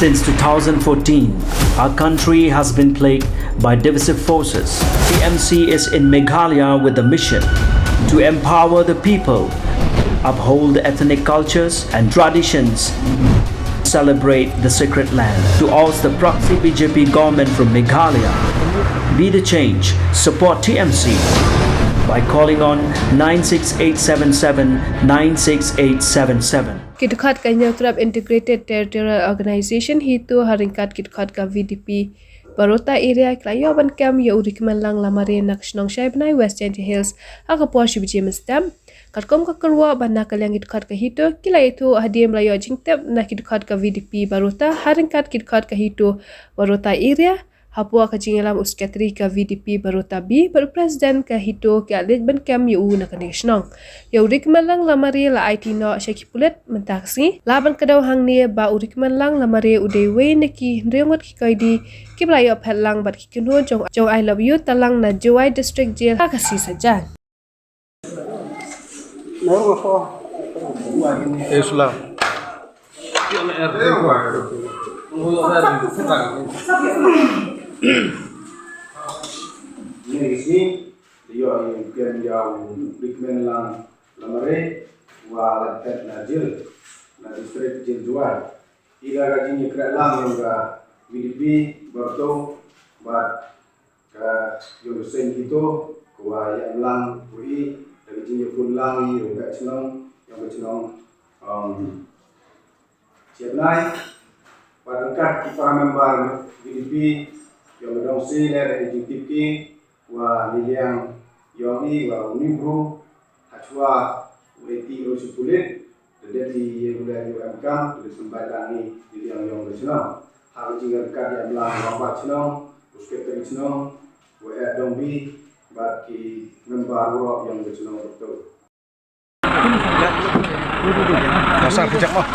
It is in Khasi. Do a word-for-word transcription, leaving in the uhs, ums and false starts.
Since two thousand fourteen, our country has been plagued by divisive forces. T M C is in Meghalaya with the mission to empower the people, uphold ethnic cultures and traditions, celebrate the sacred land. To oust the proxy B J P government from Meghalaya, be the change, support T M C by calling on nine six eight seven seven nine six eight seven seven. Ki dkhot ka Hynñiewtrep Integrated Territorial Organization HITO ha ryngkat ki dkhot ka V D P Baroda Area ki la ïoh ban kem ïa u Rikmenlang Lamare na ka shnong Shaibnai, West Jaintia Hills ha ka por shi baje mynstep. Katkum ka kyrwoh ba na ka liang ki dkhot ka HITO ki la ïathuh hadien ba la ïoh jingtip na ki dkhot ka V D P Baroda ha ryngkat ki dkhot ka HITO Baroda Area, hapoh ka jingïalam u Secretary ka V D P Baroda B bad u President ka HITO ki la leit ban kem ïa u na kane ka shnong. Ïa u Rikmenlang Lamare la aiti noh sha ki pulit mynta ka sngi. Lah ban kdew hangne ba u Rikmenlang Lamare u dei uwei na ki hynriew ngut ki koidi kiba la ïoh phet lang bad ki kynhun jong, jong I Love You Talang na Jowai District Jail ha ka sngi Saitjaiñ. Islam. Ïa u Rikmenlang Lamare, u la phet na jel, na district jel Jowai. Ïa ka jingïakren lang jong ka V D P Baroda bad ka jong ka seng HITO, ka wa ïa lang u i da ka jingïakhun lang ïa u ka chnong, jong ka chnong, um, Shaibnai. Bad ryngkat ki para member V D P jong ka dong si le da ka jingtip ki wa ni liang jong i wa u ni bru ha chwa u eti u chi pulit. Te dep i ïa u leh ïa u em kam, te dep symbai lang i ïa u ïong ka chnong. Ha ka jingïaryngkat ïa u lang rangbah chnong, u secretary chnong, u eh dong bi, bad ki member waroh ïong ka chnong betul. Pasal kejap mah.